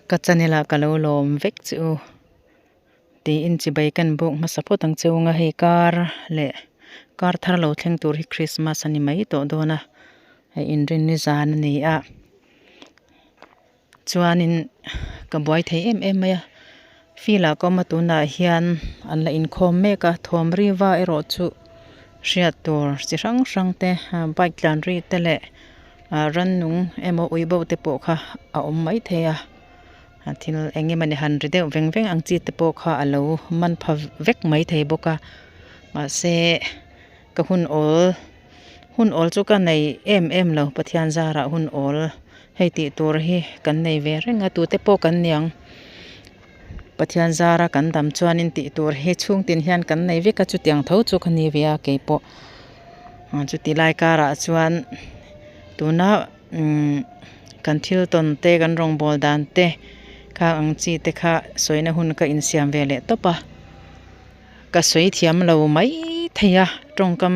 Ka channel ah ka lo lawm vek che u tiin chibai kan buk hmasa phawt ang che ung a hei kar leh kar thar lo thleng tur hi Christmas a ni mai tawh dawn a hei inrinni zan a ni a chuanin ka buai thei em em mai a field ah ka awm a tunah hian an la inkhawm mek a thawm riva erawh chu hriat tur chi hrang hrang te bike tlan ri te leh. Ah rannung emaw ui bo te pawh kha a awm mai thei a a thil eng emawni han ri deuh veng veng ang chi te pawh kha a lo man pha vek mai thei bawk a mahse ka hun awl hun awl chu ka nei em em lo Pathian zarah hun awl hei tih tur hi kan nei ve reng a tute pawh kan niang Pathian zara kan dam chuanin tih tur hi chhungtin hian kan nei vek a chutiang tho chu ka ni ve a keipawh. Chuti lai karah chuan tuna umm kan thil tawn te kan rawngbawl dan te kha ang chi te kha sawina hun ka insiam ve leh tawp a ka sawi thiam lo mai thei a tawngkam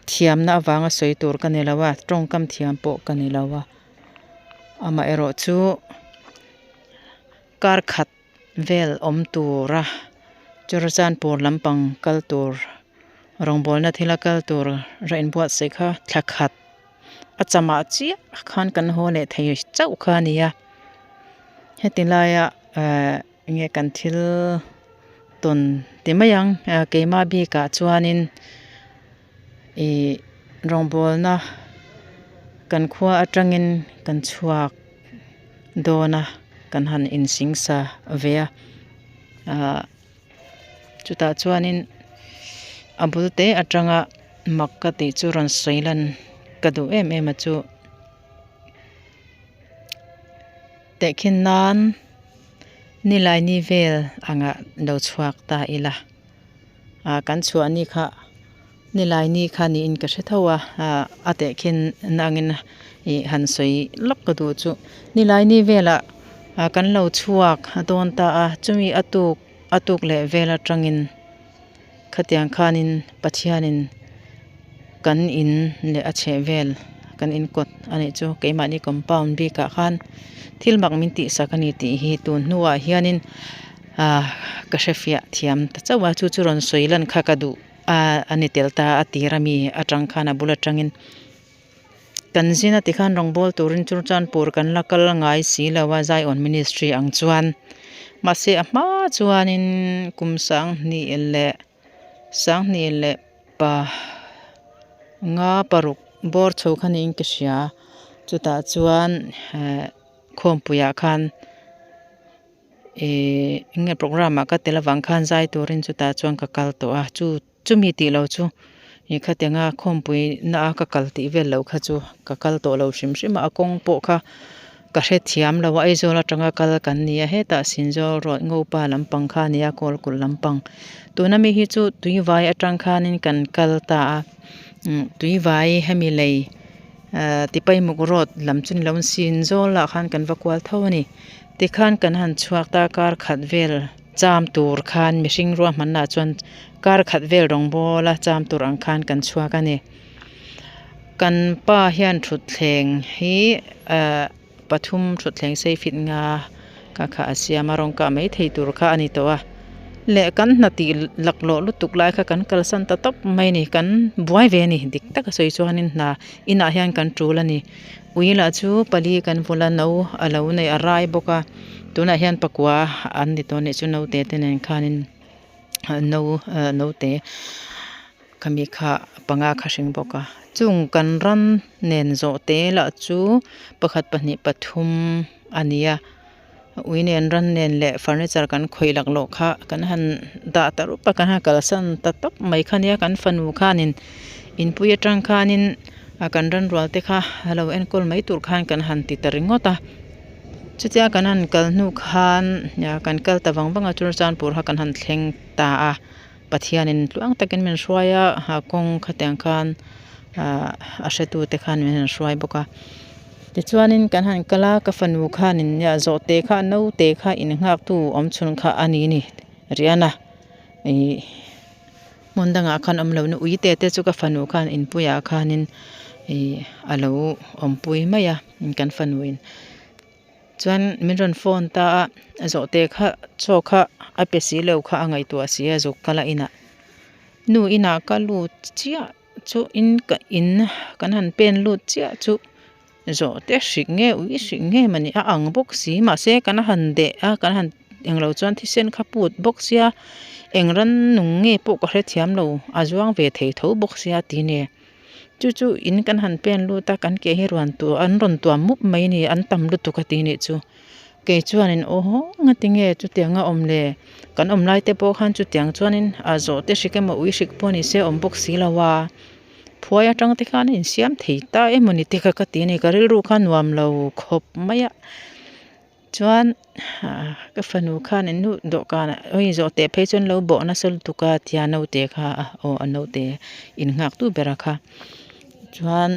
thiamna avanga sawi tur ka ni lo a tawngkam thiam pawh ka ni lo a amaherawhchu kar khat vel awm tura Churachandpur lampang kal tur rawngbawlna thila kal tur ra inbuatsaih kha thla khat a chamah chiah khan kan haw leh thei chauh kha a ni a heti laia ehh enge kan thil tawn ti mai ang keimah bikah chuanin ih rawngbawlna kan khua atangin kan chhuak. Dawn a kan han insingsa ve a ahh chutah chuanin a bul te atanga mak ka tih chu rawn sawi lan ka duh em em a chu tehkhin nan nilaini vel angah lo chhuak ta ila ah kan chhuah ni kha. Nilaini kha niin ka hre tho a ah a tehkhin nangin ih han sawi lawk ka duh chu nilaini velah ah kan lo chhuak a dawn ta a chumi a tuk a tuk leh vel atangin khatiang khanin Pathianin kan in leh a chheh vel kan in kawt a nih chu keimahni compound bikah khan thil mak min tihsak a ni tih hi tun hnuah hianin ah ka hrefiah thiam ta chauh a chu chu rawn sawi lan kha ka duh. A a ni tel ta a tir ami atang khan a bul atangin kan zin a tikhan rawngbawl turin chu chuan pur kan la kal ngai si lo a Zion ministry ang chuan mahse a hma chuanin kum sanghnih leh sanghnih leh pa nga paruk bawr chho kha niin ka hria chutah chuan ehh khawmpuiah khan. Ihh eng nge programme ah ka tel avang khan zai turin chutah chuan ka kal tawh a chu chumi tih loh chu ih khatianga khawmpui na a ka kal tih vel loh kha chu ka kal tawh lo hrim hrim a a kawng pawh kha ka hrethiam lo a Aizawl atanga kal kan ni a hetah Sinzawl road Ngopa lampang kha a ni a Kawlkulh lampang tuna mi hi chu Tuivai atang khanin kan kal ta a umm Tuivai hemi lei ahh Tipaimuk road lam chu ni lo in Sinzawl ah khan kan va kual tho a ni. Tikhan kan han chhuak ta kar khat vel cham tur khan mihring ruahmanna chuan kar khat vel rawng bawla cham tur ang khan kan chhuak a ni. Kan pa hian thutthleng hi ehh pathum thutthleng sei fit nga ka kha a siam a rawng kah mai thei tur kha a ni tawh a leh kan hna tih laklawh lutuk lai kha kan kalsan ta tawp mai a ni kan buai ve a ni dik taka sawi chuanin hna inah hian kan tul a ni. Ui lah chu pali kan vul a no a lo nei a rai bawk a tunah hian pakua an ni tawh anih chu naute te nen khanin no ah naute khami kha panga kha hring bawk a chung kan ram nen zawh te lah chu pakhat pahnih pathum a ni a ui nen ran nen leh furniture kan khawih laklawh kha kan han dah ta rup a kan han kalsan ta tawp mai kha nia kan fanu khanin inpui atang khanin a kan ran rual te kha a lo enkawl mai tur khan kan han ti ta ringawt a chutia kan han kal hnu khan kan kal ta vang vang a churachandpur kha kan han thleng ta a Pathianin tluang takin min hruai a ha kawng khatiang khan ah a hretu te khan min han hruai bawk a tichuanin kan han kal a ka fanu khanin nia zawhte kha naute kha innghaktu awm chhun kha a ni ni rian a ih hmun dangah khan awm lo na uite te chu ka fanu khan inpuiah khanin ih a lo awmpui mai a kan fanu in. Chuan min rawn phone ta a, zawhte kha chaw kha a pe si lo kha a ngaihtuah si a zuk kal a inah. Nu inah ka lut chiah chu in ka in kan han pen lut chiah chu zawhte hrik nge ui hrik nge mawni a ang bawk si mahse kan han deh a kan han englo chuan thisen kha put bawk sia eng rannung nge pawh ka hrethiam lo a zuang ve thei tho bawk sia ti nia. Chu chu in kan han pen lut a kan ke hi ruan tu an rawn tuam mup mai a ni an tam lutuk a tih nih chu kei chuanin aw ngatinge chutiang a awm le kan awm lai te pawh khan chutiang chuanin a zawh te hrik emaw ui hrik pawh ni se a awm bawk si lo a phuai atang te khan a insiam thei ta emaw ni te kha ka ti a ni ka rilru kha nuam lo khawp mai a. Chuan ka fanu khan in nu dawhkan ah hei zawh teh phei chuan lo bawh nasa lutuk a tia naute kha a aw a naute in nghak tu ber a kha chuan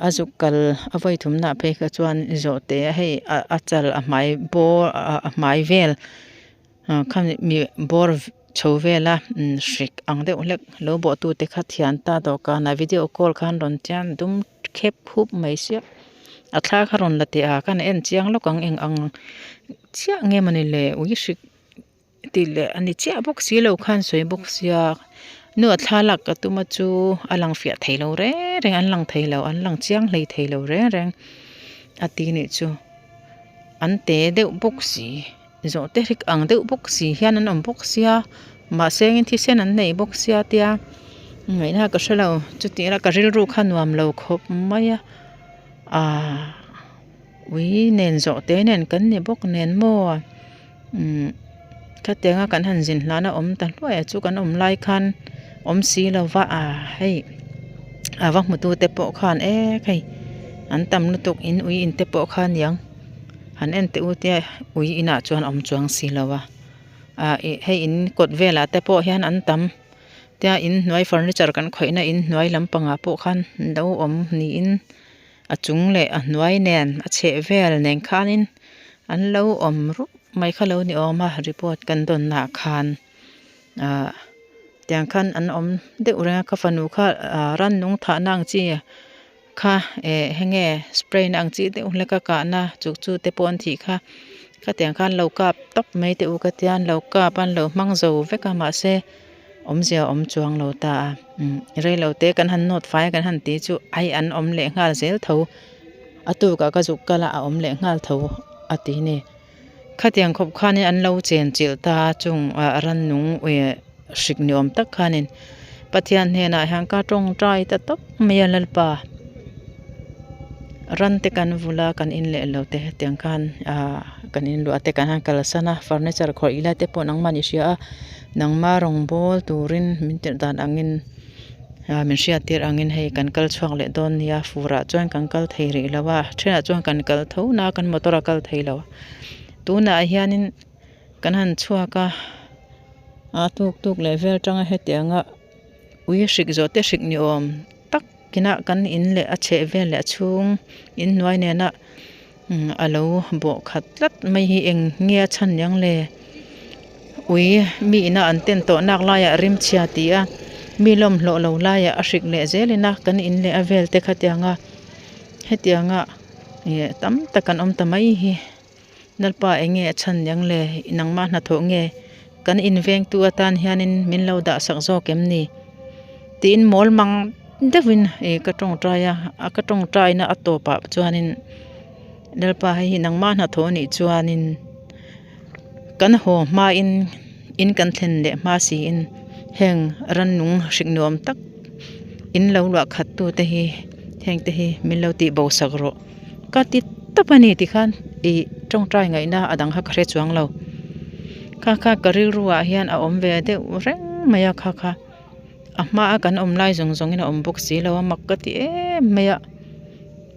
a zuk kal a vawi thum nah phei kha chuan zawh teh hei a chal a hmai bawr a hmai vel khami mi bawr chho vel a hrik ang deuh hlek lo bawh tu te kha thian ta dawhkan ah video call khan rawn chian dum khep khup mai sia. A thla kha rawn la teh a khan a en chiang lawk ang eng ang chiah nge mawni le ui hrik tih leh a ni chiah bawk si lo khan sawi bawk sia nu a thla lak ka tum a chu a lang fiah thei lo reng reng an lang thei lo an lang chiang hlei thei lo reng reng a ti nih chu an te deuh bawk si zawh te hrik ang deuh bawk si hian an awm bawk sia mahse engin thisen an nei bawk sia tia ngaihna ka hre lo chutih la ka rilru kha nuam lo khawp mai a ahh ui nen zawh te nen kan ni bawk nen maw umm khatianga kan han zin hlana awm ta hluai a chu kan awm lai khan awm si lo va ah hei a va hmu tu te pawh khan ek hei an tam lutuk in ui in te pawh kha aniang. Han en teh u tia ui inah chuan awm chuang si lo a ah ih hei in kawt velah te pawh hian an tam tia inhnuai furniture kan khawihna inhnuai lampangah pawh khan lo awm niin a chung leh a hnuai nen a chheh vel nen khanin an lo awm rup mai kha lo ni awm a report kan dawnna ah khan ah tiang khan an awm deuh reng a ka fanu kha ah rannung thahna ang chi. Kha eh henge spray na ang chi deuh hlek a kahna chuk chu te pawh an thih kha khatiang khan lo kap tawp mai teh u ka tia an lo kap a an lo hmang zo vek a mahse awmzia a awm chuang lo ta a umm reilo te kan han nawt fai a kan han tih chu ai an awm leh nghal zel tho a tukah ka zuk kal a a awm leh nghal tho a ti a ni khatiang khawp khanin an lo chen chilh ta a chung ah rannung eh hrik ni awm tak khanin Pathian hnenah hian ka tawngtai ta tawp mai a Lalpa ran te kan vul a kan in leh lo te hetiang khan ah kan in luah te kan han kalsan a furniture khawih ila te pawh nangmah ni hria a nangma rawngbawl turin min tirh dan angin ah min hriat tir angin hei kan kal chhuak leh dawn nia furah chuan kan kal thei rih lo a thenah chuan kan kal tho na kan motor a kal thei lo tunah hianin. Kan han chhuak a a tuk tuk leh vel atanga hetianga ui hrik zawh te hrik ni awm tak ina kan in leh a chheh vel leh a chhung inhnuai nena a lo bawh khat tlat mai hi eng nge a chhan niang le ui mi ina an ten tawh nak laiah rim chhia ti a mi lawm hlawh lo laiah a hrik leh zel ina kan in leh a vel te khatianga hetianga ih tam tak an awm ta mai hi. Lalpa enge a chhan niang le? Nangmah hnathawh nge kan invengtu atan hianin min lo dah sak zawk em ni? Tiin mawl mang deuhin ih ka tawngtai a, a ka tawngtaina a tawpah chuanin Lalpa hei hi nangmah hnathawh anih chuanin kan haw hmain in kan thlen leh hma siin heng rannung hrik nuam tak in lo luah khat tute hi heng te hi min lo tih bo sak rawh. Ka ti tawp a ni tikhan ih tawngtai ngaihna a dang kha ka hre chuang lo. Kha kha ka rilru ah hian a awm ve deuh reng mai a kha kha a hma a kan awm lai zawng zawng in a awm bawk si lo a mak ka ti em mai a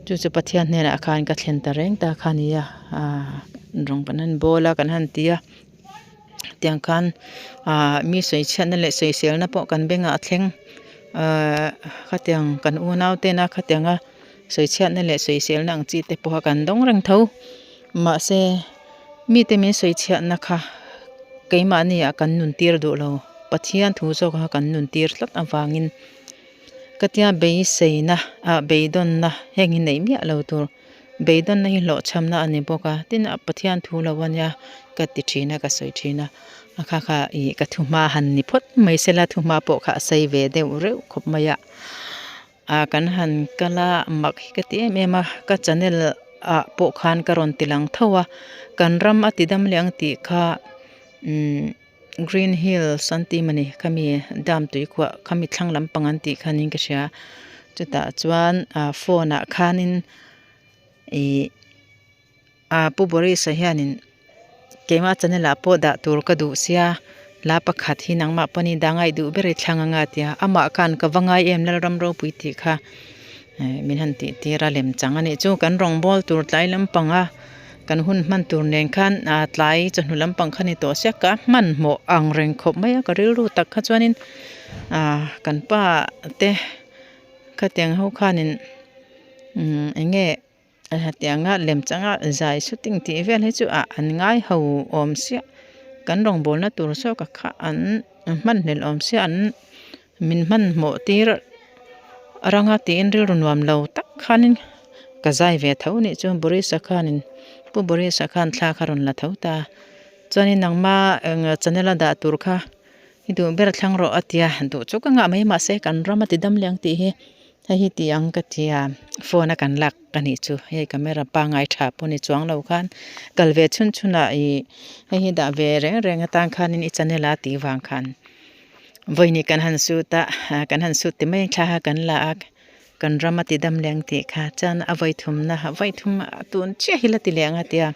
chu chu Pathian hnenah khan ka thlen ta reng ta kha a ni a ah rawng kan han bawl a kan han ti a tiang khan ah mi sawichhiatna leh sawiselna pawh kan bengah a thleng ah khatiang kan unau tena khatianga. Sawichhiatna leh sawiselna ang chi te pawha kan dawng reng tho. Mahse, mite min sawichhiatna kha keimahni ah kan nun tir duh lo. Pathian thu zawk kha kan nun tir tlat avangin ka tia beiseina ah beidawnna heng hi neih miah lo tur. Beidawnna hi hlawhchhamna a ni bawk a, tin a Pathian thu lo a nia ka ti thin a, ka sawi thin a, a kha kha ih ka thuhma han ni phawt mai sela thuhma pawh kha a sei ve deuh reuh khawp mai a, ah kan han kal a mak hi ka ti em em a, ka channel ah pawh khan ka rawn ti lang tho a, kan ram a ti dam leh ang tih kha umm green hills an ti mawni khami dam tui khuah khami thlang lampang an tih kha niin ka hria chutah chuan ah phone ah khanin ih ah pu Boris-a hianin keimah channel ah pawh dah tur ka duh sia la pakhat hi nangmah pawh ni dangai duh ber i thlang anga tia amah khan ka va ngai em Lalram ropui tih kha eh min han tih tir a lem chang a nih chu kan rawngbawl tur tlai lampang a. Kan hun hman tur nen khan ah tlai chawhnu lampang kha ni tawh sia ka hmanhmawh ang reng khawp mai a ka rilru tak kha chuanin ah kan pa te khatiang ho khanin umm eng nge hetianga lem changa zai shooting tih vel hi chu ah an ngai ho awm sia kan rawngbawlna tur zawk a kha an hmanhlelh awm sia an min hmanhmawh tir ranga tiin rilru nuam lo tak khanin ka zai ve tho anih chu Boris-a khanin pu Boris-a khan thla kha rawn la tho ta chuanin nangma eng channel a dah tur kha i duh ber thlang rawh a tia duh chu ka ngah mai mahse kan ram a ti dam leh ang tih hi hei hi tih ang ka tia phone a kan lak ka nih chu hei camera pangngai tha pawh ni chuang lo khan kal ve chhun chhun ah ih hei hi dah ve reng reng atan khanin i channel a tih vang khan. Vawiin kan han sut a, kan han sut ti mai thla kha kan la a, kan ram a ti dam leng tih kha chuan a vawi thumna vawi thum tun chiah hi la ti leh ang a tia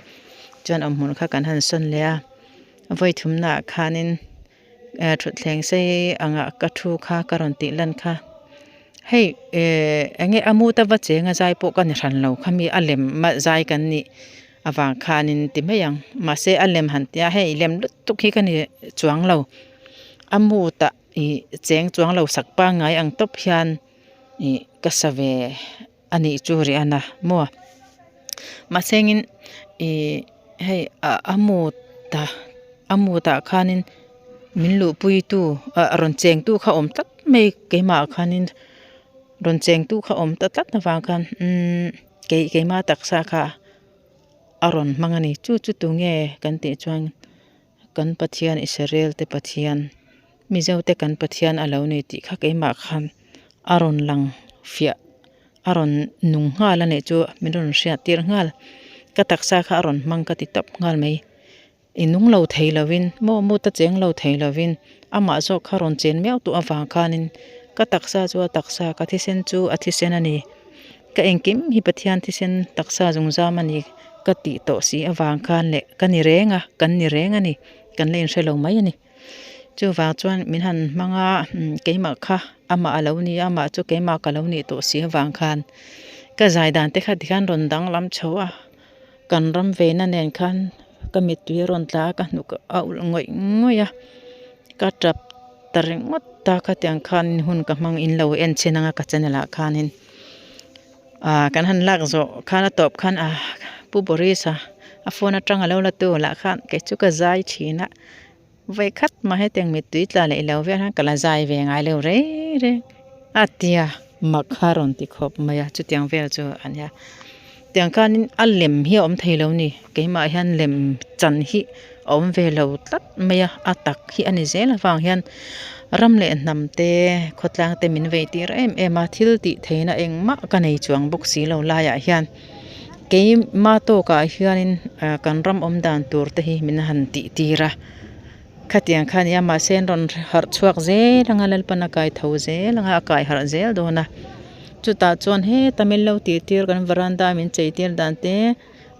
chuan awmhmun kha kan han sawn leh a, vawi thumna ah khanin thutthleng sei angah ka thu kha ka rawn tih lan kha hei eh eng nge a mut a va cheng a zai pawh ka ni hran lo khami a lem a zai kan nih avang khanin ti mai ang mahse a lem han tia hei lem lutuk hi ka ni chuang lo a mood ah ih cheng chuang lo sak pangngai ang tawp hian ih ka sa ve a nih chu ri a na maw mahse engin ih hei a mood ah a mood ah khanin min luhpui tu ah rawn cheng tu kha awm tlat mai keimah ah khanin rawn cheng tu kha awm ta tlat avang khan umm. Kei keima taksa kha a rawn hmang a ni. Chu chu tunge kan tih chuan kan Pathian Israel te Pathian Mizo te kan Pathian a lo ni tih kha keimah khan a rawn lang fiah a rawn nung nghal a nih chu min rawn hriat tir nghal. Ka taksa kha a rawn hmang ka ti tawp nghal mai. I nung lo thei lovin maw mut a cheng lo thei lovin amah zawk kha rawn chen miau tawh avang khanin ka taksa chu a taksa ka thisen chu a thisen a ni. Ka engkim hi Pathian thisen taksa zungzam a ni ka tih tawh si avang khan leh ka ni reng a kan ni reng a ni kan la inhre lo mai a ni. Chuvang chuan min han hmang a keimah kha amah a lo ni a amah chu keimah ka lo nih tawh si avang khan ka zai dan te kha tikhan rawn danglam chho a. Kan ram veina nen khan ka mittui a rawn tla a ka hnuk a ulh ngawih ngawih a ka tap ta ringawt ta khatiang khan hun ka hmang in lo en chhin anga ka channel ah khanin ah kan han lak zawh khan a tawp khan ah Pu Boris a a phone atang alo la tu lah khan kei chu ka zai thin a vawikhat mah hetiang mittui tla leh ilo vel khan ka la zai ve ngai lo reng reng a tia mak kha rawn ti khawp mai a chutiang vel chu a nia tiang khanin a lem hi a awm thei lo ni keimah hian lem chan hi a awm ve lo tlat mai a a tak hi a ni zel avang hian ram leh hnam te khawtlang te min vei tir em em a thil tih theihna engmah ka nei chuang bawk si lo laiah hian. Keimah tawkah hianin kan ram awm dan tur te hi min han tih tir a khatiang kha nia mahse an rawn harh chhuak zel anga Lalpan a kai tho zel anga a kai harh zel dawn a chutah chuan heta min lo tih tir kan varanda min chei tir dan te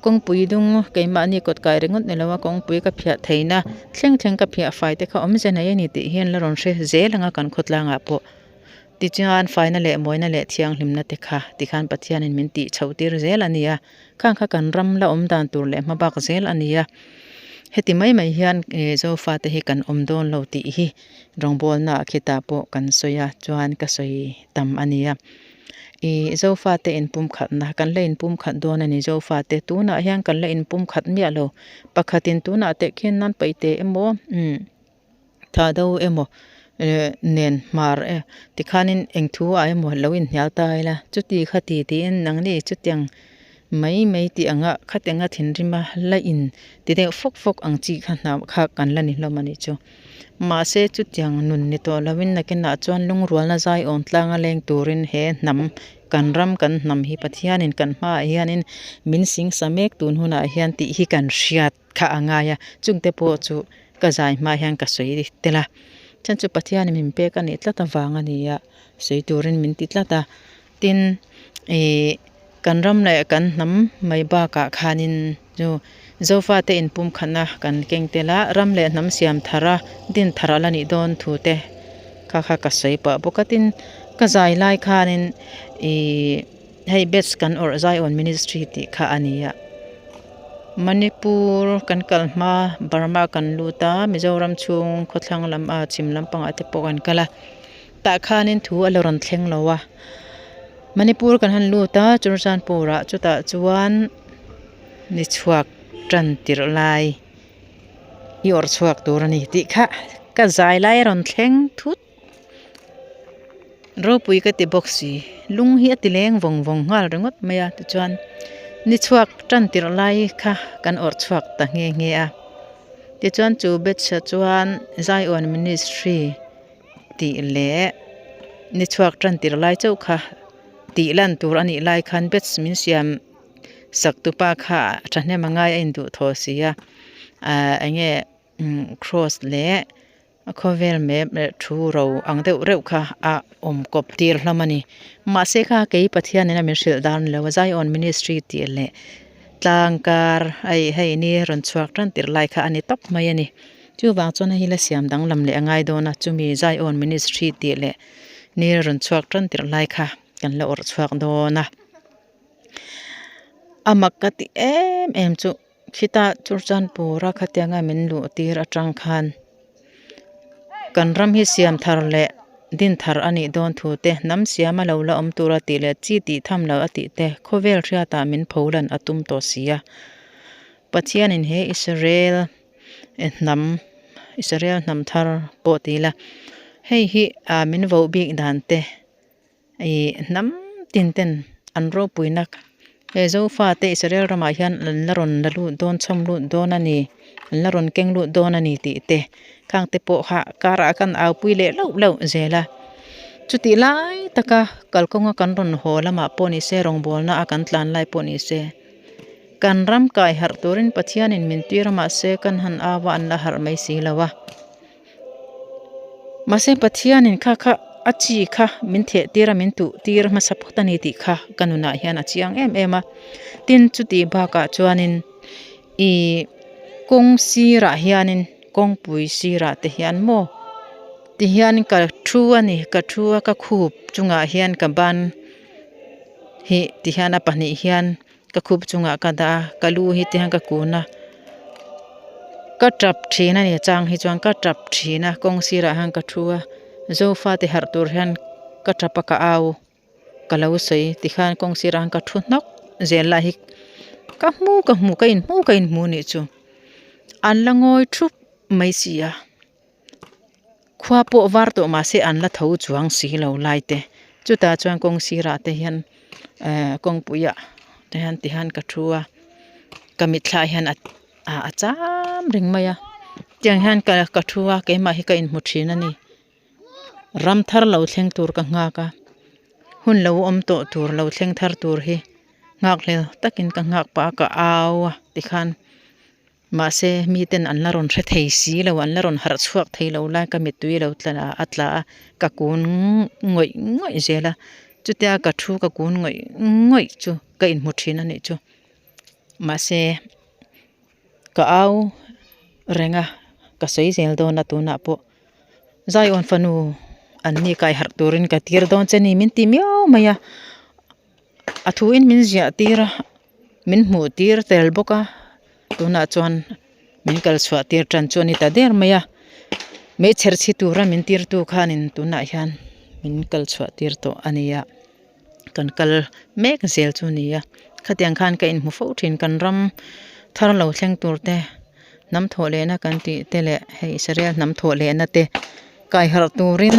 kawngpui dung keimahni kawt kai ringawt ni lo a kawngpui ka phiah theihna thleng thleng ka phiah fai te kha awmze nei a ni tih hian la rawn hre zel anga kan khawtlangah pawh. Tichuan, faina leh mawina leh thianghlimna te kha tikhan Pathianin min tih chhoh tir zel a ni a, khang kha kan ram la awm dan tur leh hmabak zel a ni a. Heti mai mai hian Zofate hi kan awm dawn lo tih hi rawngbawlnaah khitah pawh kan sawi a, chuan ka sawi tam a ni a. Ih Zofate inpumkhatna, kan la inpumkhat dawn a ni Zofate, tunah hian kan la inpumkhat miah lo, pakhatin tunah teh khian nan paih teh emaw umm. Tha do emaw eh nen hmar e tikhanin eng thu ah emaw lo inhnial ta ila chuti kha ti tiin nangni chutiang mai mai tih anga khatianga thinrima la in ti deuh fawk fawk ang chi kha hna kha kan la ni hlawm a nih chu. Mahse chutiang nun ni tawh lovin nakinah chuan lungrualna zai awm tlanga leng turin he hnam kan ram kan hnam hi Pathianin kan hmaah hianin min singsa mek tun hunah hian tih hi kan hriat kha a ngai a, chungte pawh chu ka zai hma hian ka sawi tel a, chhan chu Pathianin min pek a nih tlat avang a ni a, sawi turin min ti tlat a, tin ih kan ram leh kan hnam mai bakah khanin chu Zofate inpumkhatna kan keng tel a, ram leh hnam siam thar a, din thar a la nih dawn thu te kha kha ka sawi pah bawk a, tin ka zai lai khanin ih. Hei batch kan awrh Zion Ministry tih kha a ni a. Manipur kan kal hma Burma kan lut a, Mizoram chhung khawthlang lam a chhim lampangah te pawh kan kal a. Tah khanin thu a la rawn thleng lo a. Manipur kan han lut a, Churachandpur-ah chutah chuan ni chhuak tan tirh lai i awrh chhuak tur a ni tih kha ka zai lai a rawn thleng thut. Ropui ka ti bawk si, lung hi a ti leng vawng vawng nghal ringawt mai a, tichuan ni chhuak tan tirh lai kha kan awrh chhuak ta nghe nghe a. Tichuan chu batch ah chuan Zion Ministry tih leh ni chhuak tan tirh lai chauh kha tih lan tur a nih lai khan batch min siam sak tupa kha thahnem a ngai a induh thaw si a, ah eng nge cross leh. A khawvel map leh thu ro ang deuh reuh kha a awm kawp tir hlawm a ni. Mahse kha kei Pathianin a min hrilh dan lo a, Zion Ministry tih leh tlang kar hei hei ni rawn chhuak tan tirh lai kha a ni tawp mai a ni. Chuvang chuan hei hi la siam danglam leh a ngai dawn a, chumi Zion Ministry tih leh ni rawn chhuak tan tirh lai kha kan la awrh chhuak dawn a. A mak ka ti em em chu. Khitah Churchandpur-a khatianga min luh tir atang khan kan ram hi siam thar leh din thar a nih dawn thu te, hnam siam a lo la awm tur a tih leh chi tih tham lo a tih te khawvel hriatah min pholan a tum tawh si a. Pathianin he Israel hnam, Israel hnam thar pawh ti ila hei hi min voh bik dan te Ih hnam tin ten an ropuina he Zofate Israel ramah hian an la rawn la lut dawn chhawm lut dawn a ni an la rawn keng lut dawn a ni tih te khang te pawh kha karah kan au pui leh lauh lauh zel a chutih lai taka kalkawnga kan rawn haw lamah pawh ni se rawngbawlna a kan tlan lai pawh ni se kan ram kai harh turin Pathianin min tir a mahse kan han au a an la harh mai si lo a. Mahse Pathianin kha kha a chi kha min theh tir a min tuh tir hmasa phawt a ni tih kha ka nunah hian a chiang em em a. Tin chutih bakah chuanin ih kawng sirah hianin kawngpui sirah te hian maw tihian ka thu a ni ka thu a ka khup chungah hian ka ban hi tihian a pahnih hian. Ka khup chungah ka dah a, ka lu hi tihian ka kun a, ka tap thin a ni chang hi chuan ka tap thin a kawng sirah hian ka thu a, zofa ti harh tur hian ka tap a ka au ka lo sawi tikhan kawng sirah hian ka thu hnawk zel lah hi ka hmu ka hmu ka inhmu ka inhmu nih chu an la ngawi thup mai si a. Khua pawh var tawh mahse an la tho chuang si lo lai te chutah chuan kawng sirah te hian ehh kawngpuiah te hian ti hian ka thu a ka mitthla hian a cham reng mai a tiang hian ka ka thu a keimah hi ka inhmu thin a ni ram thar lo thleng tur ka nghak a hun lo awm tawh tur lo thleng thar tur hi nghak hlel takin ka nghak pah a ka au a tikhan. Mahse, miten an la rawn hre thei si lo, an la rawn harh chhuak thei lo lai ka mittui lo tla a tla a, ka kun ngawih ngawih zel a, chutia ka thu ka kun ngawih ngawih chu ka inhmu thin a nih chu. Mahse, ka au reng a, ka sawi zel dawn a tunah pawh Zion fanu an ni kai harh turin ka tir dawn che ni min ti miau mai a, a thuin min ziah tir a. Min hmuh tir tel bawk a tunah chuan min kal chhuah tir tan chu a ni ta der mai a meichher chhi tura min tir tu khanin tunah hian min kal chhuah tir tawh a ni a kan kal mek zel chu a ni a khatiang khan ka inhmu fo thin kan ram thar lo thleng tur te hnam thawh lehna kan tih te leh hei Israel hnam thawh lehna te kai harh turin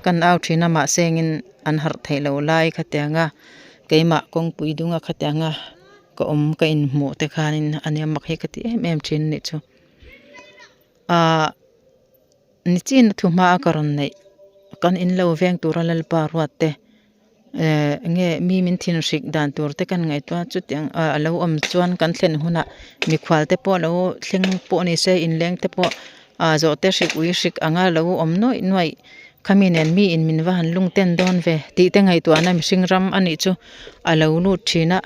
kan au thin a mahse engin an harh theih loh lai khatiang a. Keimah kawngpui dunga khatianga. ka awm ka inhmuh te khanin ania mak hi ka ti em em thin anih chu ahh nichin a thu hma a ka rawn neih kan in lo veng tura Lalpa ruat te ehh enge mi min thin hrik dan tur te kan ngaihtuah a chutiang ah alo awm chuan kan thlen hunah mikhual te pawh alo thleng pawh ni se inleng te pawh ah zawhte hrik ui hrik anga lo awm nuaih nuaih khami nen mi in min va han lung ten dawn ve tih te ngaihtuahna mihring ram anih chu alo lut thin a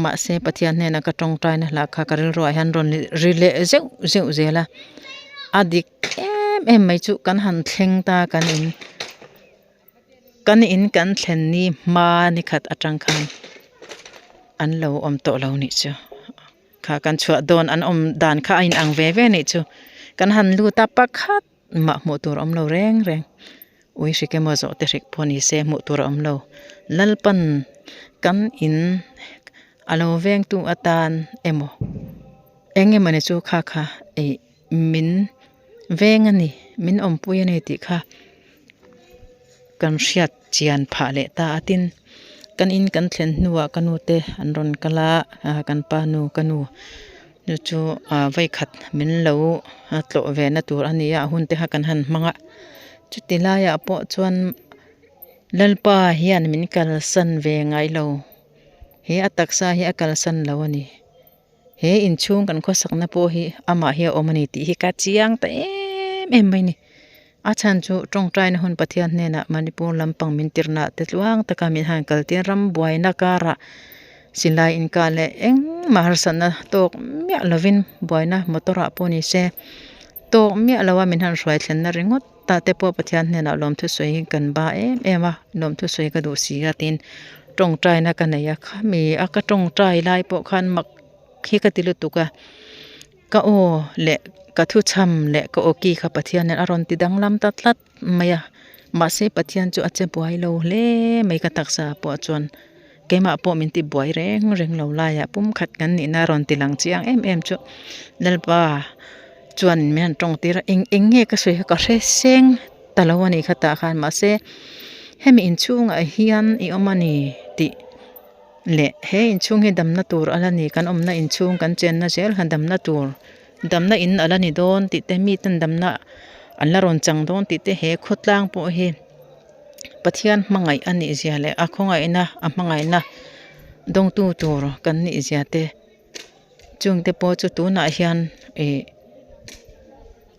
mahse Pathian hnena ka tawngtaina hla kha ka rilruah hian rawn ri leh zeuh zeuh zel a a dik em em mai chu kan han thleng ta kan in. Kan in kan thlen ni hma ni khat atang khan an lo awm tawh lo nih chu kha kan chhuah dawn an awm dan kha a inang ve ve nih chu kan han lut a pakhat mah hmuh tur a awm lo reng reng ui hrik emaw zawh te hrik pawh ni se hmuh tur a awm lo Lalpan kan in a lo vengtu atan emaw eng emawni chu kha kha ih min veng a ni min awmpui a ni tih kha. Kan hriat chian phah leh ta a tin kan in kan thlen hnuah ka nu te an rawn kal a ah kan pa nu ka nu chu chu ah vawikhat min lo tlawh ve na tur a ni a a hun te kha kan han hmang a chuti laiah pawh chuan Lalpa hian min kalsan ve ngai lo he a taksa hi a kalsan lo a ni. He inchhung kan khawsakna pawh hi amah hi a awm a ni tih hi ka chiang ta em em mai a ni. A chhan chu tawngtaina hun Pathian hnenah Manipur lampang min tirhna te tluang taka min han kal tir ram buaina karah silai inkah leh engmah harsatna tawk miah lovin buaina motor ah pawh ni se tawk miah loa min han hruai thlenna ringawt tah te pawh Pathian hnenah lawmthu sawi kan ba em em a lawmthu sawi ka duh si a tiin tawngtaina ka nei a khami a ka tawngtai lai pawh khan mak hi ka ti lutuk a ka aw leh ka thuchham leh ka aw ki kha Pathian nen a rawn ti danglam ta tlat mai a mahse Pathian chu a che buai lo hle mai ka taksa pawh chuan keimah pawh min ti buai reng reng lo laiah pumkhat kan nihna a rawn ti lang chiang em em chu Lalpa. Chuan min han tawng tir a eng eng nge ka sawi kha ka hre seng ta lo a nih kha tah khan mahse hemi inchhungah hian i awm a ni tih leh he inchhung hi damna tur a la ni kan awmna inchhung kan chenna zel kha damna tur damna in a la ni dawn tih te mi ten damna an la rawn chang dawn tih te he khawtlang pawh hi Pathian hmangaih a nih zia leh a khawngaihna a hmangaihna dawngtu tur kan nih zia te. Chungte pawh chu tunah hian ih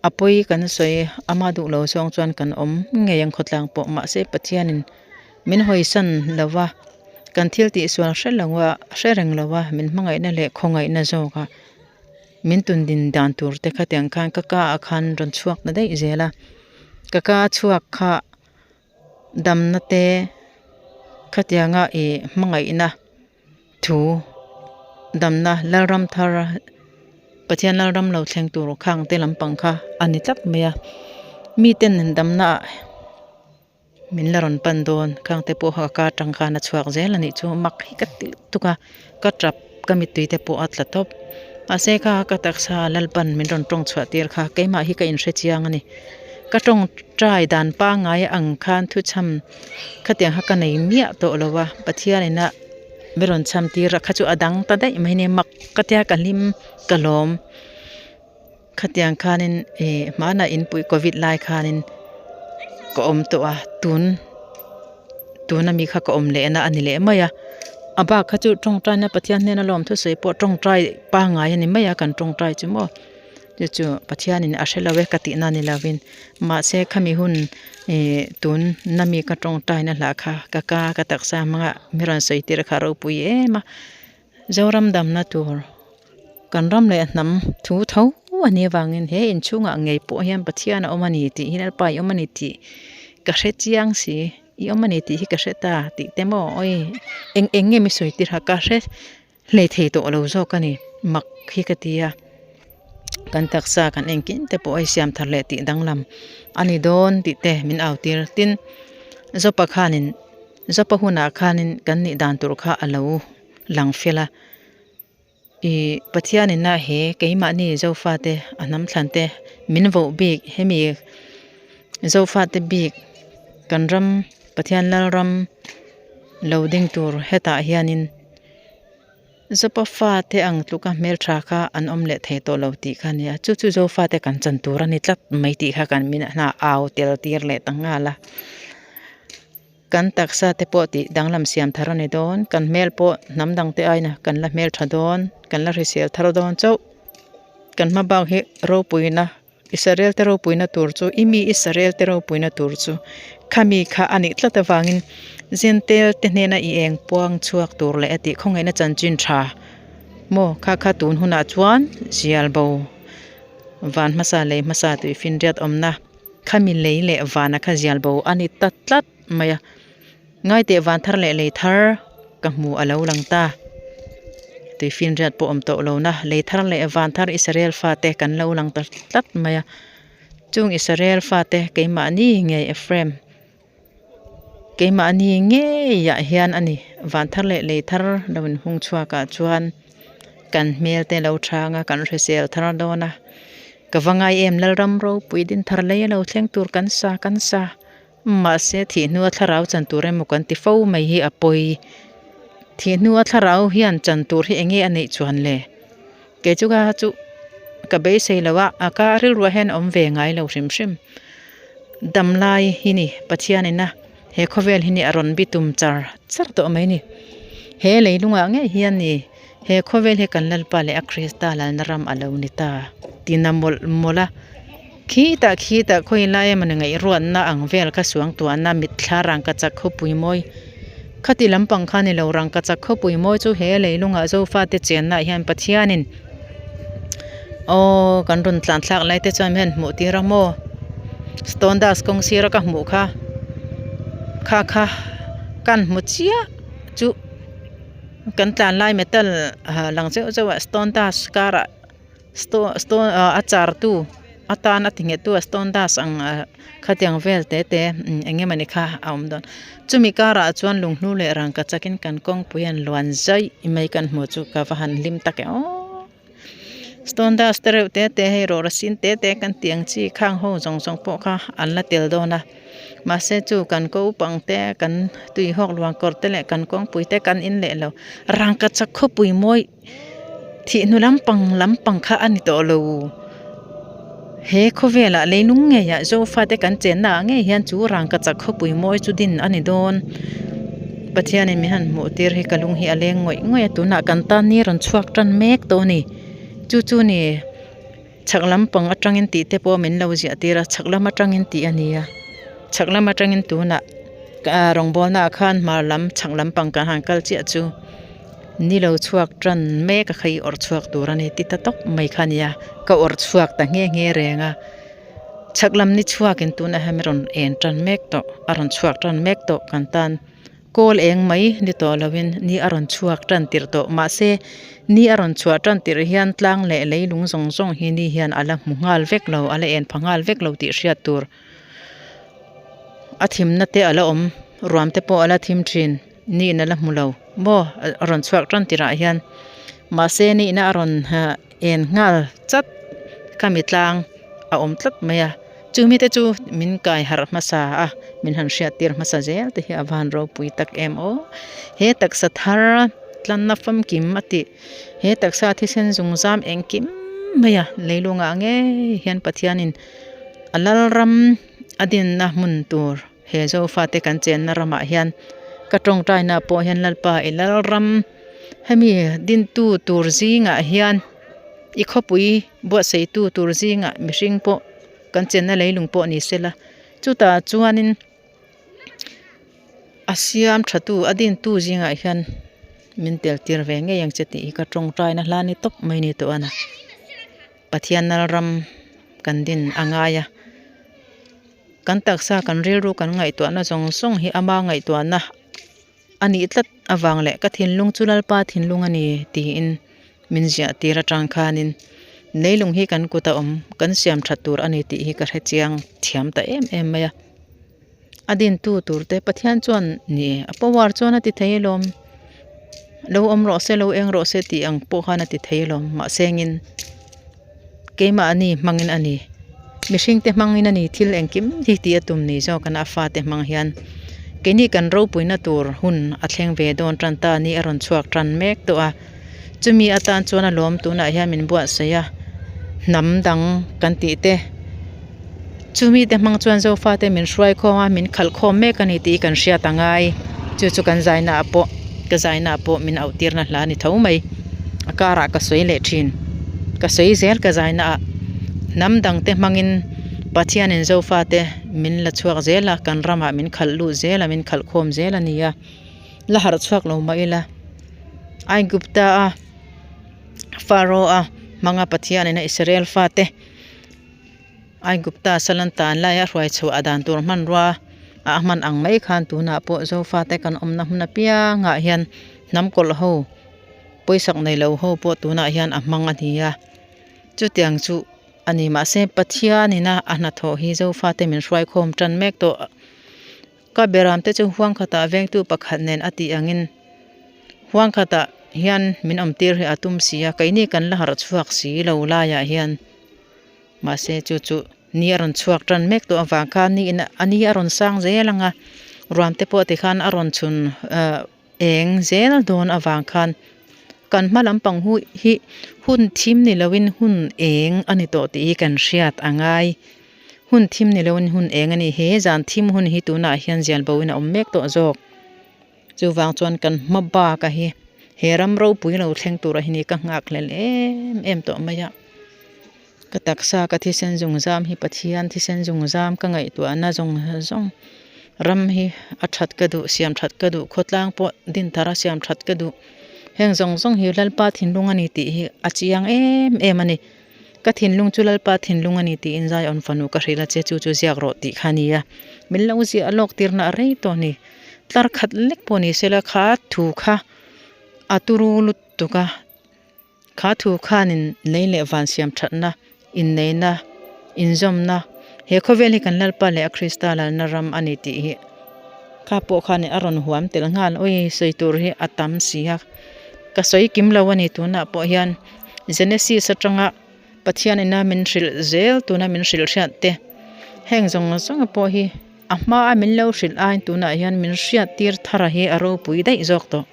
a pawi kan sawi ama duh lo zawng chuan kan awm ngei ang khawtlang pawh mahse Pathianin min hawisan lo va kan thil tih sual hre lo a hre reng lo a min hmangaihna leh khawngaihna zawk a min tun din dan tur te khatiang khan ka ka ah khan rawn chhuak ta daih zel a ka ka chhuak kha damna te khatianga ih hmangaihna. Thu damna Lalram thar Pathian Lalram lo thleng tur khang te lampang kha a ni tlat mai a miten an damna ah min la rawn pan dawn khang te pawh kha ka atang khan a chhuak zel a nih chu mak hi ka ti lutuk a ka tap ka mittui te pawh a tla tawp mahse kha ka taksa Lalpan min rawn tawng chhuah tir kha keimah hi ka inhre chiang a ni ka tawngtai dan pangngai ang khan thuchham. Khatiang kha ka nei miah tawh lo a Pathian ina mi rawn cham tir a kha chu a dang ta daih mai a ni mak ka tia ka hlim ka lawm khatiang khanin ih hmanah inpui covid lai khanin ka awm tawh a tun tuna mi kha ka awm leh na a ni leh mai a a bak kha chu tawngtaina Pathian hnena lawm thusawi pawh tawngtai pangngai a ni mai a kan tawngtai chu maw. Chu chu Pathianin a hre lo e ka tihna ni lovin mahse khami hun ih tun na mi ka tawngtaina hlah kha ka ka ka taksa hmanga mi rawn sawi tir kha a ropui em a Zoram damna tur kan ram leh hnam thu tho a nih avangin he inchhungah ngei pawh hian Pathian a awm a ni tih hi Lalpa i awm a ni tih ka hre chiang si i awm a ni tih hi ka hre ta tih te maw awi eng eng nge mi sawi tir kha ka hre. Hlei thei tawh lo zawk a ni mak hi ka ti a kan taksa kan engkim te pawh a siam thar leh tih danglam a ni dawn tih te min au tir tin Zopa khanin Zopa hunah khanin kan nih dan tur kha a lo lang fel a ih Pathianin a he keimahni Zofate a hnam thlan te min voh bik hemi Zofate bik kan ram Pathian Lalram lo ding tur hetah hianin. Zopa fate ang tluka hmeltha kha an awm leh thei tawh lo tih kha a nia. Chu chu Zofate kan chan tur a ni tlat mai tih kha kan min hna au tel tir leh ta nghal a. Kan taksa te pawh tih danglam siam thar a ni dawn. Kan hmel pawh hnam dang te aiin kan la hmeltha dawn, kan la hrisel thar dawn chauh. Kan hma bak hi ropuina Israel te ropuina tur chu i mi Israel te ropuina tur chu khami kha a nih tlat avangin Jentail te hnena i eng puang chhuak tur leh a tih khawngaihna chanchin tha maw kha kha tun hunah chuan zial bo van hmasa lei hmasa tui finriat awmna khami lei leh vana kha zial bo a ni ta tlat mai a. Ngaiteh van thar leh lei thar ka hmu a lo lang ta. Tuifinriat pawh awm tawh lo na, lei thar leh van thar Israel fate kan lo lang ta tlat mai a. Chung Israel fate keimahni ngei Ephraim, keimahni ngeiah hian a ni. Van thar leh lei thar lo inhung chhuakah chuan kan hmel te lo chhang a, kan hrisel thar dawn a. Ka va ngai em Lalram ropui din thar lei a lo thleng tur kan sa kan sa. Mahse, thih hnua thlarau chan tur emaw kan ti fo mai hi a pawi. Thih hnua thlarau hian chan tur hi enge a neih chuan le? Kei chu ka chu ka beisei lo a, a ka rilruah hian a awm ve ngai lo hrim hrim. Damlai hi ni Pathianina he khawvel hi ni a rawn bitum char char tawh mai ni. He leilungah ngei hian ni he khawvel hi kan Lalpa leh a Krista lalna ram a lo ni ta tina mawlh mawlh a. Khitah khitah khawi lai emawni ngaihruatna ang vel kha suangtuahna mitthla rangkachak khawpui mawi khati lampang kha ni lo rangkachak khawpui mawi chu he leilungah Zofate chennaah hian Pathianin aw kan rawn tlan thlak lai te chuan hian hmuh tir a maw stone dust kawng sira ka hmuh kha kha kha kan hmu chiah chu kan tlan lai metal lang zeuh zeuh ah stone dust karah. Stone a char tu atan a ti nghet tu a stone dust ang khatiang vel te te eng emawni kha a awm dawn chumi karah chuan lunghlu leh rangkachak in kan kawngpui an luan zaih mai kan hmuh chu ka va han hlim tak e aww stone dust te reuh te te hei rawra sin te te kan tih ang chi khang ho zawng zawng pawh kha an la tel dawn a mahse chu kan ko pang te kan tuihawk luang kawr te leh kan kawngpui te kan in leh lo rangkachak khawpui mawi. Thih hnu lampang lampang kha a ni tawh lo. He khawvelah leilung ngeiah Zofate kan chenna ah ngei hian chu rangkachak khawpui mawi chu din a ni dawn. Pathianin min han hmuh tir hi ka lung hi a leng ngawih ngawih a, tunah kan tan ni rawn chhuak tan mek tawh a ni. Chu chu ni chhak lampang atangin tih te pawh min lo ziah tir a, chhak lam atangin tih a ni a, chhak lam atangin tunah rawngbawlna ah khan hmar lam chhak lampang kan han kal chiah chu. Ni lo chhuak tan mek a kha i awrh chhuak tur a ni ti ta tawp mai kha a nia ka awrh chhuak ta nghe nghe reng a chhak lam ni chhuakin tunah hian rawn en tan mek tawh a rawn chhuak tan mek tawh kan tan kawl eng mai ni tawh lovin ni a rawn chhuak tan tirh tawh mahse ni a rawn chhuah tan tirh hian tlang leh leilung zawng zawng hi ni hian a la hmu nghal vek lo a la en pha nghal vek lo tih hriat tur a thimna te a la awm ruam te pawh a la thim thin. Nihna la hmu lo maw a rawn chhuak tan tirah hian mahse nihna a rawn en nghal chat khami tlang a awm tlat mai a chumi te chu min kai harh hmasa a min han hriat tir hmasa zel te hi a van ropui tak em aw he taksa thar tlanna famkim a tih he taksa thisen zung zam engkim mai a leilungah ngei hian Pathianin a lalram a dinna hmun tur. He Zofate kan chenna ramah hian ka tawngtaina pawh hian Lalpa i Lalram hemi dintu tur zingah hian i khawpui buatsaihtu tur zingah mihring pawh kan chenna leilung pawh ni sela chutah chuanin a siam thatu a dintu zingah hian min tel tir ve ngei ang che tih hi ka tawngtaina hla ni tawp mai ni tawh a ni Pathian Lalram kan din a ngai a. Kan taksa kan rilru kan ngaihtuahna zawng zawng hi ama ngaihtuahna a nih tlat avang leh ka thinlung chu Lalpa thinlung a ni tiin min ziah tir atang khanin leilung hi kan kut a awm kan siam that tur a ni tih hi ka hre chiang thiam ta em em mai a. A dintu tur te Pathian chuan ni a power chuan a ti thei alawm lo awm rawh se lo eng rawh se tih ang pawh khan a ti thei alawm mahse engin Keimahni hmangin a ni. Mihringte hmangin a ni thil engkim hi tih a tum ni zawk a fate hmang hian keini kan ropuina tur hun a thleng ve dawn tan ta ni a rawn chhuak tan mek tawh a. Chumi atan chuan a lawm tunah hian min buatsaih a, hnam dang kan tih te chumi te hmang chuan Zofate min hruai khawm a, min khalh khawm mek a ni tih kan hriat a ngai. Chu chu kan zaina ah pawh ka zaina ah pawh min auh tirna hla a ni tho mai. A karah ka sawi leh thin. Ka sawi zel ka zaina ah hnam dang te hmangin Pathianin Zofate min la chhuak zel a, kan ramah min khalh lut zel a, min khalh khawm zel a ni a. La harh chhuak lo mah ila Aigupta a Pharaoh a hmanga Pathianin a Israel fate Aigupta sal an tan laia hruai chhuah a dan tur hmanrua a hman ang mai khan tunah pawh Zofate kan awmna hmun apiangah hian hnam kawlh ho pawisak nei lo ho pawh tunah hian a hmang a ni a chutiang chu a ni mahse Pathianin a hnathawh hi Zofate min hruaikhawm tan mek tawh. Ka beramte chu huang khatah vengtu pakhat nen a tih angin huang khatah hian min awmtir hi a tum si a, keini kan la harh chhuak si lo laiah hian mahse chu chu ni a rawn chhuak tan mek tawh avang khan ni in a ni a rawn sang zel ang a, ruamte pawh tikhan a rawn chhun ah eng zel dawn avang khan kan hma lampang hu hi hun thim ni loin hun eng a ni tawh tih hi kan hriat a ngai. Hun thim ni loin hun eng a ni. He zan thim hun hi tunah hian zial boin a awm mek tawh zawk. Chuvang chuan kan hma bak a hi he ram ropui lo thleng tur a hi ni ka nghak hlel em em tawh mai a. Ka taksa ka thisen zung zam hi Pathian thisen zung zam ka ngaihtuahna zawng zawng ram hi a that ka duh siam that ka duh khawtlang pawh din thar a siam that ka duh. Heng zawng zawng hi Lalpa thinlung a ni tih hi a chiang em em a ni. Ka thinlung chu Lalpa thinlung a ni tiin Zion fanu ka hrilh a che chu chu ziak rawh tih kha a ni a. Min lo ziah lawk tirna a rei tawh a ni. Tlar khat lek pawh ni sela kha thu kha a turu lutuk a. Kha thu khanin lei leh van siam thatna, inneihna, inzawmna, he khawvel hi kan Lalpa leh a Krista lalna ram a ni tih hi kha pawh khanin a rawn huam tel nghal. Awi sawi tur hi a tam si a, ka sawi kim lo a ni tunah pawh hian. Genesis atanga Pathian ina min hrilh zel tuna min hrilh hriat te heng zawng zawng pawh hi a hma a min lo hrilh aiin tunah hian min hriat tir thar a hi a ropui daih zawk tawh.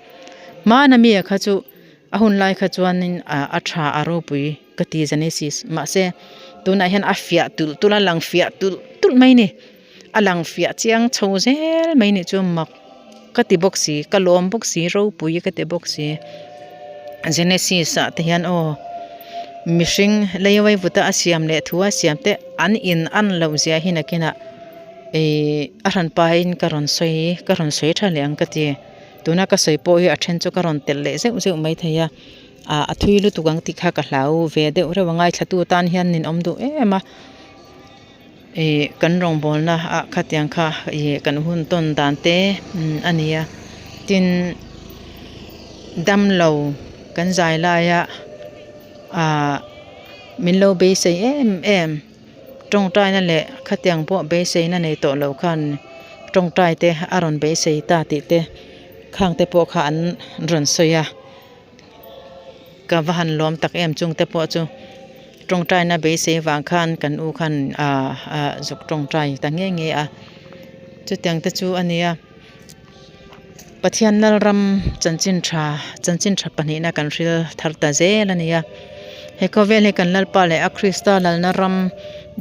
Hmana mi kha chu a hun lai kha chuanin a tha a ropui ka ti Genesis mahse tunah hian a fiah tulh tulh a lang fiah tulh tulh mai ni a lang fiah chiang chho zel mai nih chu mak ka ti bawk si ka lawm bawk si ropui ka ti bawk si Genesis ah te hian aw mihring lei vaivuta a siam leh thu a siam te an in an loh zia hi nakinah ihh a hran pahin ka rawn sawi ka rawn sawi tha leh ang ka ti tuna ka sawi pawh hi a then chu ka rawn telh leh zeuh zeuh maithei a ah a thui lutuk ang tih kha ka hlau ve deuh reuh a ngaithlatu tan hian ninawm duh em a. Ih kan rawngbawlna ah khatiang kha ih kan hun tawn dan te a ni a tin damlo kan zai laia ah min lo beisei em em tawngtaina leh khatiang pawh beiseina nei tawh lo khan tawngtai te a rawn beisei ta tih te khang te pawh kha an rawn sawi a. Ka va han lawm tak em chung te pawh chu tawngtaina beisei vang khan kan u khan ah ah zuk tawngtai ta nge nge a chutiang te chu a nia Pathian Lalram chanchin tha chanchin tha pahnihna kan hril thar ta zel a nia he khawvel hi kan Lalpa leh a Krista lalna ram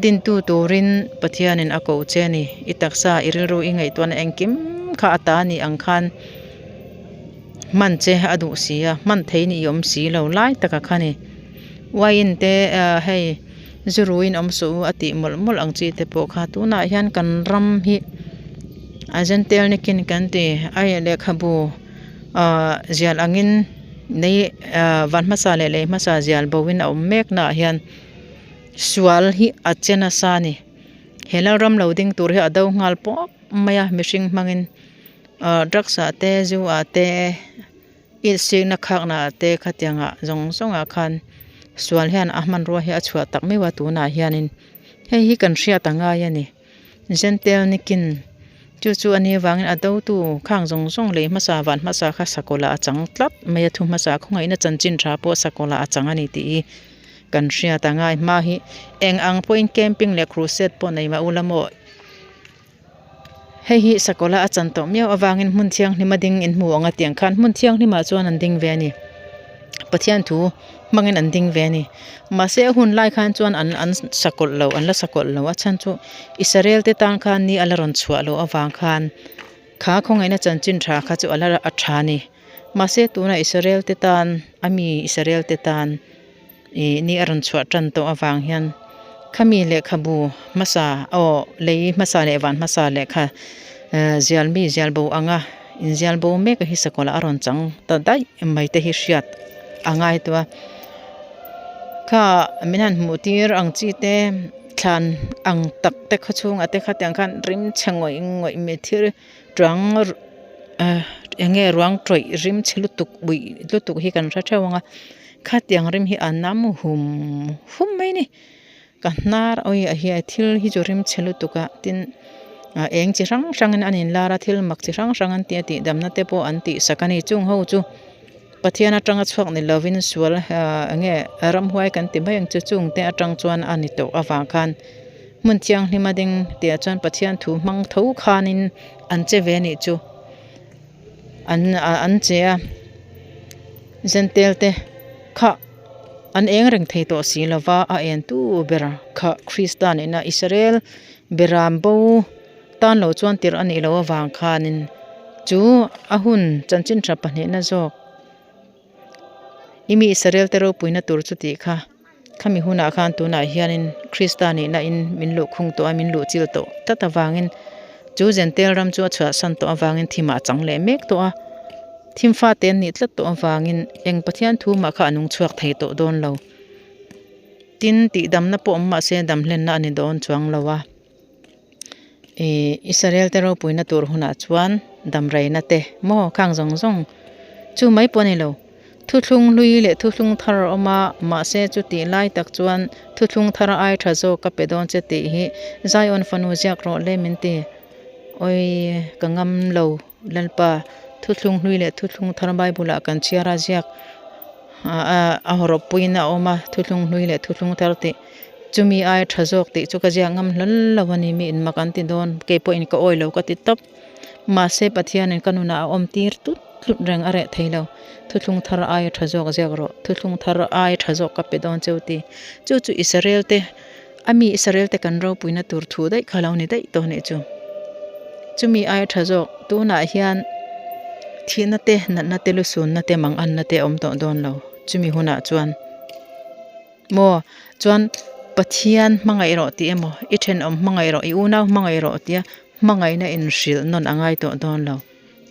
dintu turin Pathianin a koh che a ni i taksa i rilru i ngaihtuahna engkim kha a ta a nih ang khan. Hman che a duh si a hman thei ni awm si lo lai tak a kha ni wine te ah hei zu ruiin awm suh u a tih mawlh mawlh ang chi te pawh kha tunah hian kan ram hi a zentel nikin kan ti a lehkhabu ah zial angin lei ah van hmasa leh lei hmasa zial bo in a awm mek naah hian sual hi a che nasa a ni he lalram lo ding tur hi a do nghal pawp mai a mihring hmangin. Ahh drugs ah te zu ah te insikna khakna ah te khatiang ah zawng zawng ah khan sual hian a hmanrua hi a chhuah tak meuh a tunah hianin hei hi kan hriat a ngai a ni zentel nikin chu chu a nih avangin a dotu khang zawng zawng lei hmasa van hmasa kha sakawlh ah a chang tlat mai a thu hmasa khawngaihna chanchin tha pawh sakawlh ah a chang a ni tih hi kan hriat a ngai hma hi eng ang pawhin camping leh crusade pawh nei mah ula maw. Hei hi sakawlh a chan tawh miau avangin hmun thianghlim a ding in hmu ang a tiang khan hmun thianghlim ah chuan an ding ve a ni. Pathian thu hmangin an ding ve a ni. Mahse a hun lai khan chuan an an sakawlh lo an la sakawlh lo a chhan chu Israel te tan khan ni a la rawn chhuah loh avang khan kha khawngaihna chanchin tha kha chu a la a tha a ni. Mahse tuna Israel te tan a mi Israel te tan ih ni a rawn chhuah tan tawh avang hian khami lehkhabu hmasa aw lei hmasa leh van hmasa lehkha eh zial mi zial bo anga inzial bo mek a hi sakawlh a rawn chang ta daih mai te hi hriat a ngai tawh a kha min han hmuh tir ang chi te thlan ang tak te khaw chhungah te khatiang khan rim chhe ngawih ngawih mai thil tuang ah eng nge ruang tawih rim chhe lutuk uih lutuk hi kan hre theuh ang a khatiang rim hi a nam hum hum mai a ni ka hnar awi a hi thil hi chu rim chhe lutuk a tin ah eng chi hrang hrangin an inlar a thil mak chi hrang hrang an ti a tih damna te pawh an tih sak a ni chung ho chu Pathian atanga chhuak ni lovin sual ah eng nge ramhuai kan ti mai ang chu chung te atang chuan a ni tawh avang khan hmun thianghlim a ding tih ah chuan Pathian thu hmang tho khanin an che ve anih chu an ah an che a zentel te kha an eng reng thei tawh si lova a en tu ber kha Krista nihna Israel beram bo. Tan lo chuan tirh a nih loh avang khanin chu a hun chanchin tha pahnihna zawk i mi Israel te ropuina tur chu tih kha khami hunah khan tunah hianin Krista nihna in min luh khung tawh a min luh chil tawh tlat avangin chu Jentail ram chu a chhuahsan tawh avangin thimah a chang leh mek tawh a thim fate an nih tlat tawh avangin eng Pathian thu mah kha a nung chhuak thei tawh dawn lo tin tihdamna pawh awm mahse damhlenna a ni dawn chuang lo a. Ihh Israel te ropuina tur hunah chuan damreina te maw khang zawng zawng chu mai pawh a ni lo thuthlung hlui leh thuthlung thar a awm a mahse chutih lai tak chuan thuthlung thar ai tha zawk ka pe dawn che tih hi Zion fanu ziak rawh le min ti awi ka ngam lo Lalpa thuthlung hlui leh thuthlung thar Bible ah kan chhiar a ziak a hawrawp puiin a awm a thuthlung hlui leh thuthlung thar tih. Chumi aia tha zawk tih chu ka ziak ngam hlawl lo a ni, mi inmak an ti dawn, kei pawhin ka awi lo ka ti tawp. Mahse Pathianin ka nunah a awm tir tlut tlut reng a reh thei lo, thuthlung thar aia tha zawk ziak rawh, thuthlung thar aia tha zawk ka pe dawn cheu ti. Chu chu Israel te, a mi Israel te kan ropuina tur thu daih kha lo ni daih tawh nih chu. Chumi aia tha zawk tunah hian thihna te, natna te, lusunna te, manganna te a awm tawh dawn lo, chumi hunah chuan. Maw? Chuan Pathian hmangaih rawh tih emaw, i thenawm hmangaih rawh, i unau hmangaih rawh tia hmangaihna inhrilh nawn a ngai tawh dawn lo.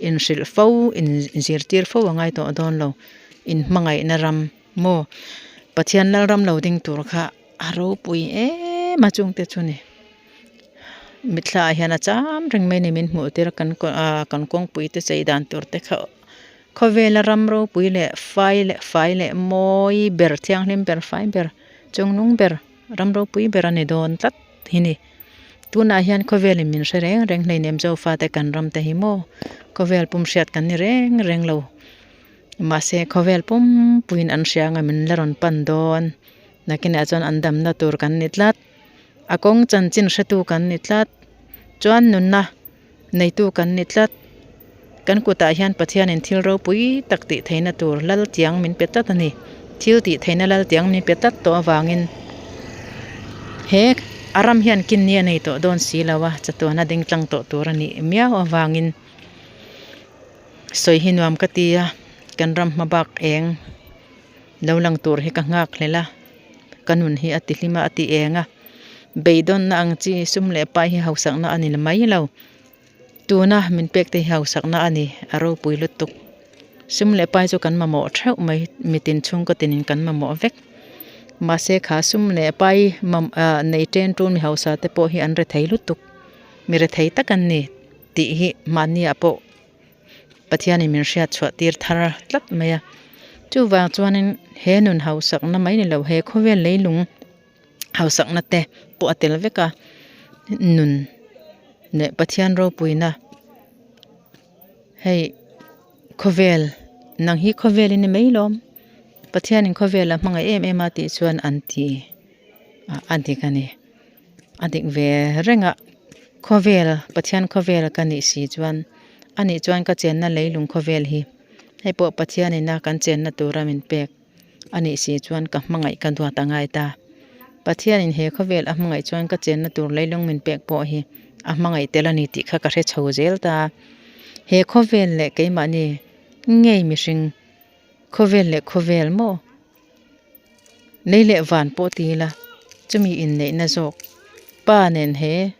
Inhrilh fo, inzirtir fo a ngai tawh dawn lo. Inhmangaihna ram maw? Pathian lal ram lo ding tur kha a ropui em a chungte chu ni. Mitthla ah hian a cham reng mai a ni min hmuh tir a kan kan kawngpui te chei dan tur te kha. Khawvela ram ropui leh fai leh fai leh mawi ber thianghlim ber fai ber chungnung ber ram ropui ber a ni dawn tlat hi ni. Tunah hian khawvelin min hre reng reng hleinem Zofa te kan ram te hi maw khawvel pum hriat kan ni reng reng lo. Mahse khawvel pum puiin an hria anga min la rawn pan dawn nakinah chuan an damna tur kan ni tlat a kawng chanchin hretu kan ni tlat chuan nunna Neitu kan ni tlat. Kan kutah hian Pathianin thil ropui tak tih theihna tur lal tiang min pe tlat a ni. Thil tih theihna lal tiang min pe tlat tawh avangin he a ram hian kinni a nei tawh dawn si lo a, chatuana ding tlang tawh tur a nih miau avangin sawi hi nuam ka ti a, kan ram hma bak eng lo lang tur hi ka nghak hlel a, ka nun hi a ti hlim a, a ti eng a. Beidawnna ang chi sum leh pai hi hausakna a ni mai lo. Tuna min pek te hi hausakna a ni, a ropui lutuk. Sum leh pai chu kan mamawh theuh mai, mitin chhungkaw tinin kan mamawh vek. Mahse kha sum leh pai ah nei chen ṭun mi hausa te pawh hi an rethei lutuk, mi rethei tak an ni tih hi mahniah pawh Pathianin min hriat chhuah tir thar tlat mai a. Chuvang chuanin he nun hausakna mai ni lo, he khawvel leilung. Hausakna te pawh a tel vek a nun leh Pathian ropuina hei khawvel nang hi khawvel i ni mai lawm Pathianin khawvel a hmangaih em em a tih chuan an ti a dik a ni a dik ve reng a khawvel Pathian khawvel ka nih si chuan ani chuan ka chenna leilung khawvel hi hei pawh Pathianina kan chenna tura min pek. A nih si chuan ka hmangaih ka duat a ngai ta. Pathianin he khawvel a hmangaih chuan ka chenna tur leilung min pek pawh hi a hmangaih tel a ni tih kha ka hre chho zel ta. He khawvel leh keimahni ngei mihring khawvel leh khawvel maw? Lei leh van pawh ti ila chumi inneihna zawk pa nen he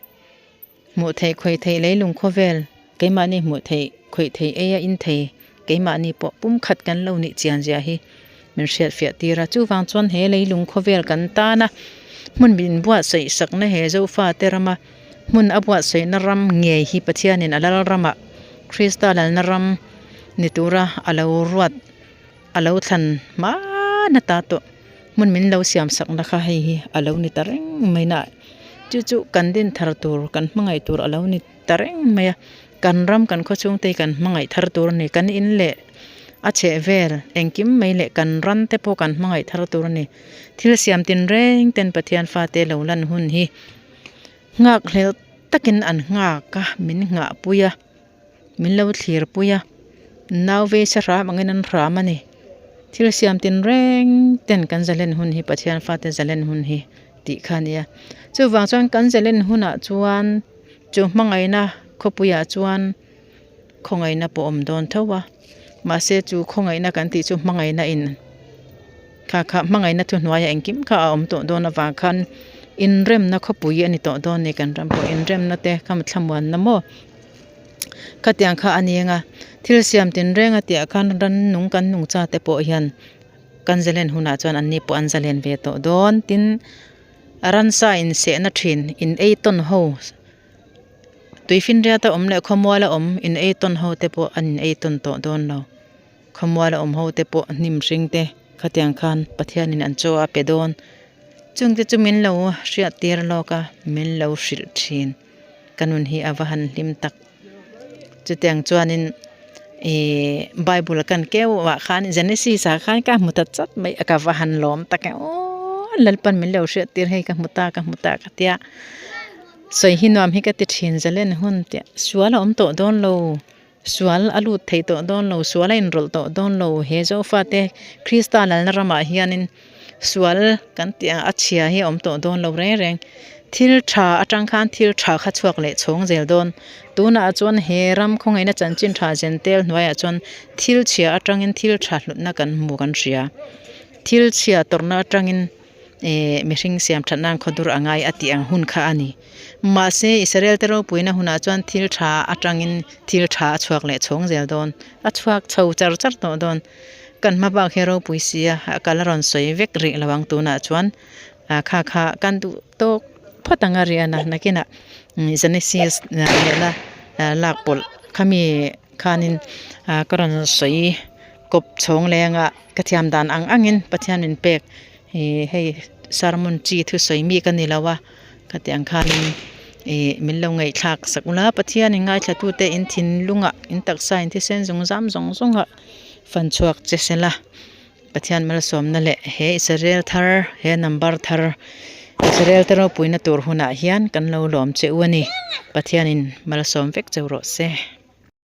Hmuh theih khawih theih leilung khawvel keimahni hmuh theih khawih theih ei a in thei keimahni pawh pumkhat kan lo nih chian zia hi min hriatfiah tir a. Chuvang chuan he leilung khawvel kan tana hmun min buatsaih sakna he Zofate rama hmun a buatsaihna ram ngei hi Pathianin a lal ramah Krista lalna ram ni tura a lo ruat a lo thlan hmana ta tawh hmun min lo siam sakna kha hei hi a lo ni ta reng mai na chu chu kan din thar tur kan hmangaih tur a lo ni ta reng mai a kan ram kan khaw chhung te hi kan hmangaih thar tur a ni kan in leh a chheh vel engkim mai leh kan ram te pawh kan hmangaih thar tur a ni thil siam tin reng ten Pathian fate lo lan hun hi nghak hlel takin an nghak a min nghah pui a. Min lo thlir pui a, nau vei sa hram angin an hram a ni. Thil siam tin reng ten kan zalen hun hi Pathian fate zalen hun hi tih kha a ni a. Chuvang chuan kan zalen hunah chuan chu hmangaihna khawpuiah chuan khawngaihna pawh a awm dawn tho a. Mahse chu khawngaihna kan tih chu hmangaihna in kha kha hmangaihna thuhnuaiah engkim kha a awm tawh dawn avang khan inremna khawpui a ni tawh dawn a ni kan ram pawh inremna te kha thlamuanna maw. Khatiang kha a ni anga thil siam tinreng a tihah khan rannung kan nung cha te pawh hian kan zalen hunah chuan an ni pawh an zalen ve tawh dawn tin ransa in sehna thin in ei tawn ho tuifinriat a awm leh khawmual a awm in ei tawn ho te pawh an in ei tawn tawh dawn lo khawmual a awm ho te pawh hnim hring te khatiang khan Pathianin an chaw a pe dawn chungte chu min lo hriat tir lawk a min lo hrilh thin. Ka nun hi a va han hlim tak. Chutiang chuanin ihh bible kan keu ah khan Genesis ah khan ka hmu ta chat mai a ka va han lawm tak e aww Lalpan min lo hriat tir hei ka hmu ta ka hmu ta ka tia sawi hi nuam hi ka ti thin zalen hun tih sual a awm tawh dawn lo sual a lut thei tawh dawn lo sual a inrawlh tawh dawn lo he Zofate Krista lalna ramah hianin. Sual kan tih ang a chhia hi a awm tawh dawn lo reng reng. Thil tha atang khan thil tha kha chhuak leh chhawng zel dawn. Tunah chuan he ram khawngaihna chanchin tha zen tel hnuaiah chuan thil chhia atangin thil tha hlutna kan hmu kan hria. Thil chhia tawrhna atangin eh mihring siam that nan khawdur a ngai a tih ang hun kha a ni. Mahse Israel te ropuina hunah chuan thil tha atangin thil tha a chhuak leh chhawng zel dawn. A chhuak chho char char tawh dawn. Kan hma bak hi ropui sia a kal a rawn sawi vek rih lo ang tunah chuan ah kha kha kan duh tawk phawt ang a rian a nakinah Genesis nena lak pawlh khami khanin ah ka rawn sawi kawp chhawng leng a ka thiam dan ang angin Pathian min pek ih hei sermon chi thusawi mi ka ni lo a khatiang khanin ih min lo ngaihthlak sak ula Pathianin ngaithlatute in thinlungah in taksa in thisen zawng zam zawng zawngah. Fan chhuak che sela Pathian malsawmna leh he Israel thar he number thar Israel te ropuina tur hunah hian kan lo lawm che u a ni Pathianin malsawm vek cheu rawh se.